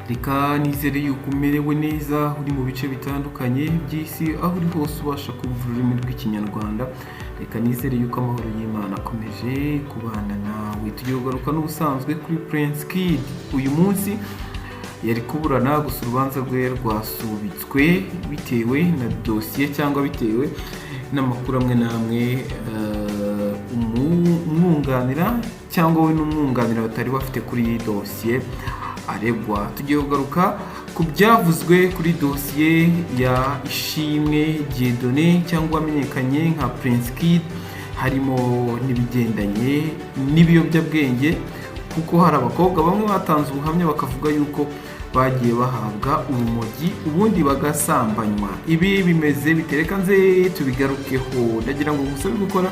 Reka nizere yuko umerewe neza, uri mu bice bitandukanye by'isi, aho uri hose ubasha kumva ururimi rw'Ikinyarwanda. Reka nizere yuko amahoro y'Imana akomeje kubana nawe. Tugiye kugaruka n'ubusanzwe kuri Prince Kid. Uyu munsi yari kuburana, gusa urubanza rwe rwasubitswe bitewe na dosiye cyangwa bitewe n'amakuru amwe n'amwe umwunganira cyangwa we n'umwunganira batari bafite kuri iyi dosiye aregwa. Tugiye kugaruka ku byavuzwe kuri dosiye ya Ishimwe Dieudonné cyangwa wamenyekanye nka Prince Kid, harimo n'ibigendanye n'ibiyobyabwenge, kuko hari abakobwa bamwe batanze ubuhamya bakavuga yuko bagiye bahabwa urumogi ubundi bagasambanywa. Ibi bimeze bitereka nze tubigarukeho. Ndagira ngo ngusabe gukora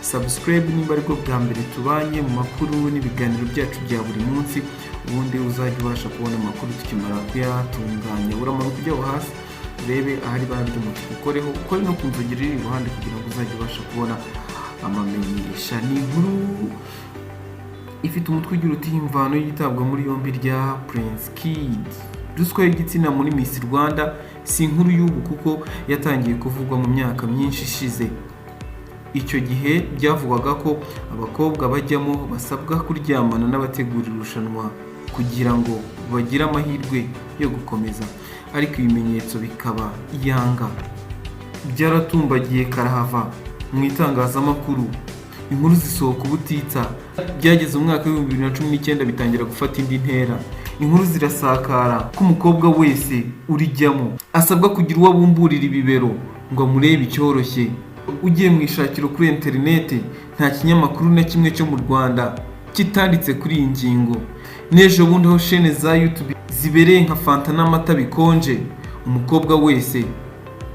subscribe nimba aribwo bwa mbere tubanye mu makuru n'ibiganiro byacu bya buri munsi, ubundi uzajya ubasha kubona amakuru tukimara kuyatunganya. Uramanuka ujya aho hasi urebe ahari ibara ry'umutuku, ukoreho, ukore no ku nzogera iri iruhande kugira ngo uzajye ubasha kubona amamenyesha. Ni inkuru ifite umutwe ugira uti: "Imvano y'itabwa muri yombi rya Prince Kid." Ruswa y'igitsina muri Miss Rwanda si inkuru y'ubu, kuko yatangiye kuvugwa mu myaka myinshi ishize. Icyo gihe byavugwaga ko abakobwa bajyamo basabwa kuryamana n'abategura irushanwa kugira ngo bagire amahirwe yo gukomeza, ariko ibimenyetso bikaba iyanga. Byaratumbagiye karahava mu itangazamakuru, inkuru zisohoka ubutitsa. Byageze mu mwaka wa 2019 bitangira gufata indi ntera, inkuru zirasakara ko umukobwa wese urijyamo asabwa kugira uwo abumburira ibibero ngo amurebe icyoroshye. Ugiye mu ishakiro kuri interineti, nta kinyamakuru na kimwe cyo mu Rwanda kitanditse kuri iyi ngingo. N'ejo bundi aho shene za YouTube zibereye nka fanta n'amata bikonje, umukobwa wese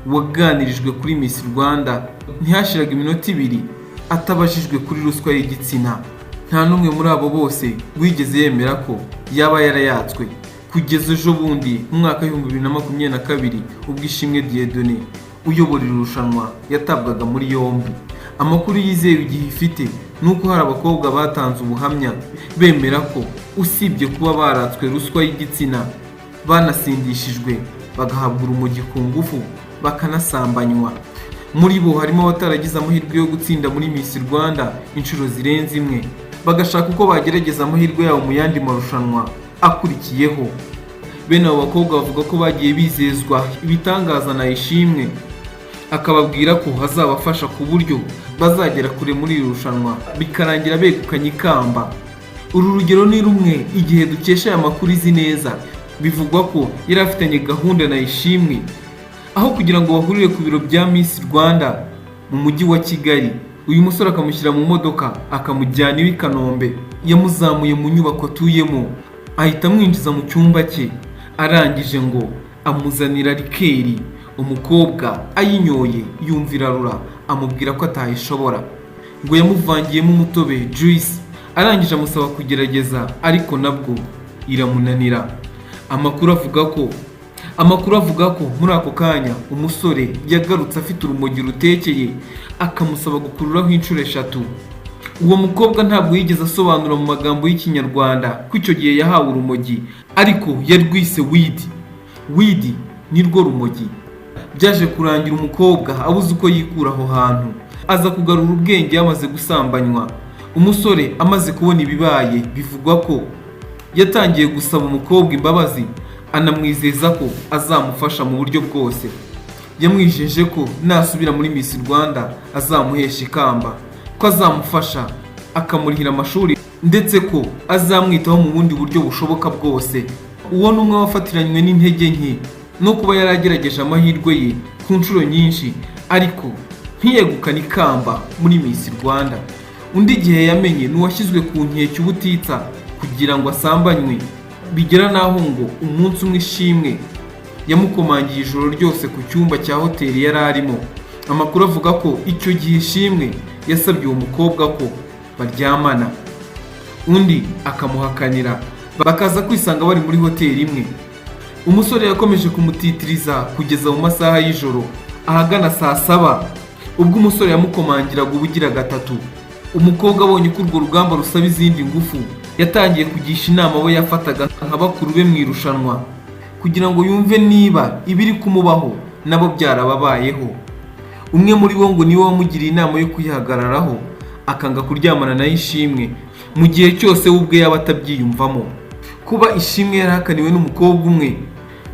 waganirijwe kuri Miss Rwanda ntihashiraga iminota 2 atabajijwe kuri ruswa y'igitsina. Nta n'umwe muri abo bose wigeze yemera ko yaba yarayatswe, kugeza ejo bundi mu mwaka wa 2022, ubwo Ishimwe Dieudonné uyobora iri rushanwa yatabwaga muri yombi. Amakuru yizewe Igihe ifite ni uko hari abakobwa batanze ubuhamya bemera ko usibye kuba baratswe ruswa y'igitsina, banasindishijwe, bagahabwa urumogi ku ngufu, bakanasambanywa. Muri bo harimo abataragize amahirwe yo gutsinda muri Miss Rwanda inshuro zirenze imwe, bagashaka uko bagerageza amahirwe yabo mu yandi marushanwa akurikiyeho. Bene abo bakobwa bavuga ko bagiye bizezwa ibitangaza na Ishimwe, akababwira ko azabafasha ku buryo bazagera kure muri iri rushanwa, bikarangira begukanye ikamba. Uru rugero ni rumwe Igihe dukesha aya makuru izi neza. Bivugwa ko yari afitanye gahunda na Ishimwe, aho kugira ngo bahurire ku biro bya Miss Rwanda mu mujyi wa Kigali, uyu musore akamushyira mu modoka akamujyana iwe i Kanombe. Yamuzamuye mu nyubako atuyemo, ahita amwinjiza mu cyumba cye, arangije ngo amuzanira liqueur. Umukobwa ayinyoye yumva irarura, amubwira ko atayishobora. Ngo yamuvangiyemo umutobe, juice, arangije amusaba kugerageza, ariko nabwo iramunanira. Amakuru avuga ko muri ako kanya umusore yagarutse afite urumogi rutekeye, akamusaba gukururaho inshuro eshatu. Uwo mukobwa ntabwo yigeze asobanura mu magambo y'Ikinyarwanda ko icyo gihe yahawe urumogi, ariko yarwise weed. Weed ni rwo rumogi. Byaje kurangira umukobwa abuze uko yikura aho hantu, aza kugarura ubwenge yamaze gusambanywa. Umusore amaze kubona ibibaye, bivugwa ko yatangiye gusaba umukobwa imbabazi, anamwizeza ko azamufasha mu buryo bwose. Yamwijeje ko nasubira muri Miss Rwanda azamuhesha ikamba, ko azamufasha akamurihira amashuri, ndetse ko azamwitaho mu bundi buryo bushoboka bwose. Uwo ni umwe wafatiranywe n'intege nke no kuba yaragerageje amahirwe ye ku nshuro nyinshi ariko ntiyegukane ikamba muri Miss Rwanda. Undi Igihe yamenye ni uwashyizwe ku nkeke ubutitsa kugira ngo asambanywe, bigera n'aho ngo umunsi umwe Ishimwe yamukomangiye ijoro ryose ku cyumba cya hoteli yari arimo. Amakuru avuga ko icyo gihe Ishimwe yasabye uwo mukobwa ko baryamana, undi akamuhakanira, bakaza kwisanga bari muri hoteli imwe. Umusore yakomeje kumutitiriza kugeza mu masaha y'ijoro, ahagana saa 7, ubwo umusore yamukomangiraga ubugira gatatu. Umukobwa abonye ko urwo rugamba rusaba izindi ngufu. Yatangiye kugisha inama abo yafataga nka bakuru be mu irushanwa kugira ngo yumve niba ibiri kumubaho nabo byarababayeho. Umwe muri bo ngo niwe wamugiriye inama yo kwihagararaho, akanga kuryamana na Ishimwe mu gihe cyose we ubwe yaba atabyiyumvamo. Kuba Ishimwe yarahakaniwe n'umukobwa umwe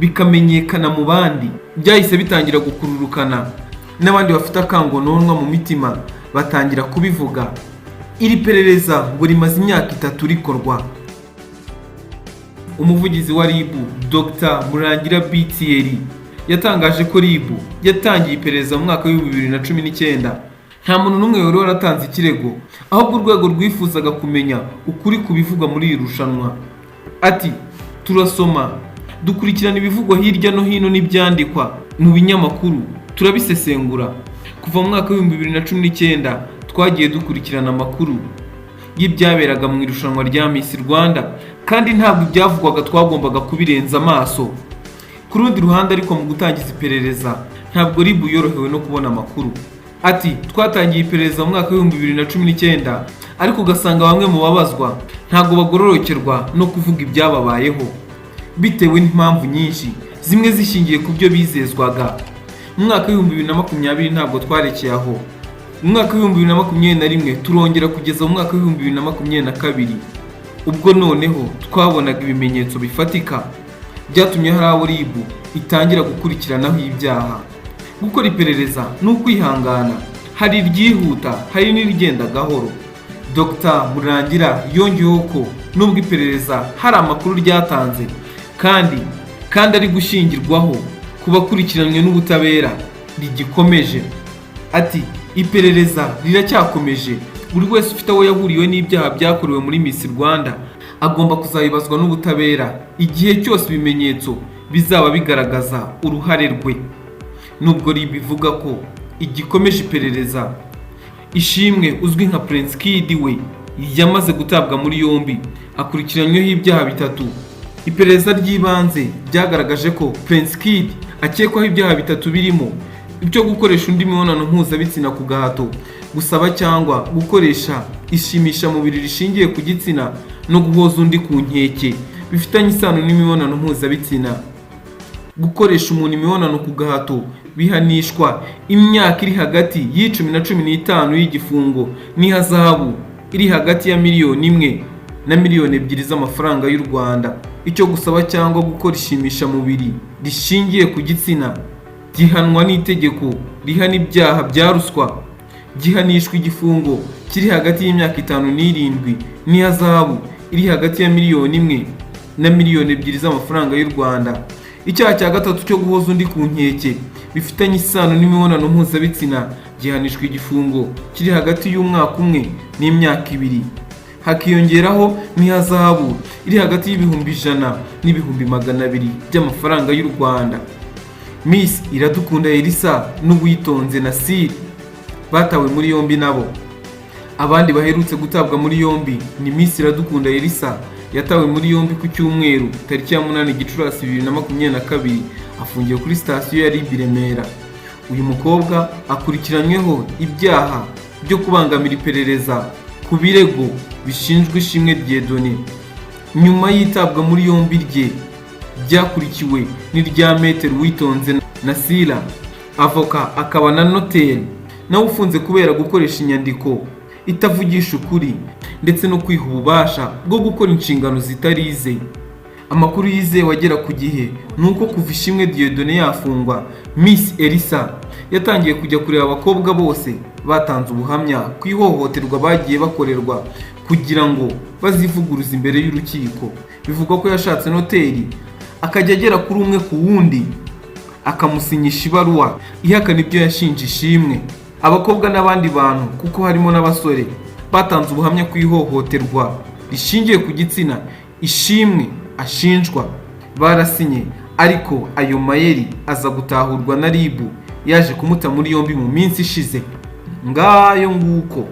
bikamenyekana mu bandi, byahise bitangira gukururukana n'abandi bafite akangononwa mu mitima batangira kubivuga. Iri perereza ngo rimaze imyaka 3 rikorwa. Umuvugizi wa RIB, Dr Murangira Thierry, yatangaje ko RIB yatangiye iperereza mu mwaka w'2019. Nta muntu n'umwe wari waratanze ikirego, ahubwo urwego rwifuzaga kumenya ukuri ku bivugwa muri iri rushanwa. Ati: "Turasoma, dukurikirana ibivugwa hirya no hino n'ibyandikwa mu binyamakuru, turabisesengura. Kuva mu mwaka w'2019 twagiye dukurikirana amakuru y'ibyaberaga mu irushanwa rya Miss Rwanda, kandi ntabwo ibyavugwaga twagombaga kubirenza amaso." Ku rundi ruhande ariko, mu gutangiza iperereza ntabwo RIB yorohewe no kubona amakuru. Ati: "Twatangiye iperereza mu mwaka w'2019, ariko ugasanga bamwe mu babazwa ntabwo bagororokerwa no kuvuga ibyababayeho bitewe n'impamvu nyinshi, zimwe zishingiye ku byo bizezwaga. Mu mwaka w'2020 ntabwo twarekeye aho. Mu mwaka w'2021 turongera, kugeza mu mwaka w'2022, ubwo noneho twabonaga ibimenyetso bifatika byatumye hari abo RIB itangira gukurikiranaho ibyaha. Gukora iperereza ni ukwihangana, hari iryihuta, hari n'irigenda gahoro." Dr Murangira yongeyeho ko nubwo iperereza hari amakuru ryatanze kandi ari gushingirwaho ku bakurikiranywe n'ubutabera, rigikomeje. Ati: "Iperereza riracyakomeje. Buri wese ufite aho yahuriwe n'ibyaha byakorewe muri Miss Rwanda agomba kuzabibazwa n'ubutabera igihe cyose ibimenyetso bizaba bigaragaza uruhare rwe." Nubwo RIB ivuga ko igikomeje iperereza, Ishimwe uzwi nka Prince Kid we yamaze gutabwa muri yombi, akurikiranyweho ibyaha bitatu. Iperereza ry'ibanze ryagaragaje ko Prince Kid akekwaho ibyaha bitatu birimo ibyo gukoresha undi mibonano mpuzabitsina ku gahato, gusaba cyangwa gukoresha ishimishamubiri rishingiye ku gitsina, no guhoza undi ku nkeke bifitanye isano n'imibonano mpuzabitsina. Gukoresha umuntu imibonano ku gahato bihanishwa imyaka iri hagati y'10 na 15 y'igifungo n'ihazabu iri hagati ya miliyoni 1 na miliyoni 2 z'amafaranga y'u Rwanda. Icyo gusaba cyangwa gukora ishimishamubiri rishingiye ku gitsina gihanwa n'itegeko rihana ibyaha bya ruswa, gihanishwa igifungo kiri hagati y'imyaka 5 n'7 n'ihazabu iri hagati ya miliyoni 1 na miliyoni 2 z'amafaranga y'u Rwanda. Icyaha cya gatatu cyo guhoza undi ku nkeke bifitanye isano n'imibonano mpuzabitsina gihanishwa igifungo kiri hagati y'umwaka 1 n'imyaka 2, hakiyongeraho n'ihazabu iri hagati y'100,000 n'200,000 by'amafaranga y'u Rwanda. Miss Iradukunda Elsa n'Uwitonze Nasir batawe muri yombi nabo. Abandi baherutse gutabwa muri yombi ni Miss Iradukunda Elsa, yatawe muri yombi ku cyumweru tariki ya 8 Gicurasi 2022, afungiwe kuri sitasiyo ya RIB i Remera. Uyu mukobwa akurikiranyweho ibyaha byo kubangamira iperereza ku birego bishinjwa Ishimwe Dieudonné. Nyuma y'itabwa muri yombi rye ryakurikiwe n'irya Maître Uwitonze Nasira, avoka akaba na noteri, nawe ufunze kubera gukoresha inyandiko itavugisha ukuri ndetse no kwiha ububasha bwo gukora inshingano zitari ize. Amakuru yizewe agera ku Gihe ni uko kuva Ishimwe Dieudonné yafungwa, Miss Elsa yatangiye kujya kureba abakobwa bose batanze ubuhamya ku ihohoterwa bagiye bakorerwa kugira ngo bazivuguruze imbere y'urukiko. Bivugwa ko yashatse noteri, akajya agera kuri umwe ku wundi, akamusinyisha ibaruwa ihakana ibyo yashinje Ishimwe. Abakobwa n'abandi bantu, kuko harimo n'abasore batanze ubuhamya ku ihohoterwa rishingiye ku gitsina Ishimwe ashinjwa, barasinye, ariko ayo mayeri aza gutahurwa na RIB yaje kumuta muri yombi mu minsi ishize. Ngayo nguko.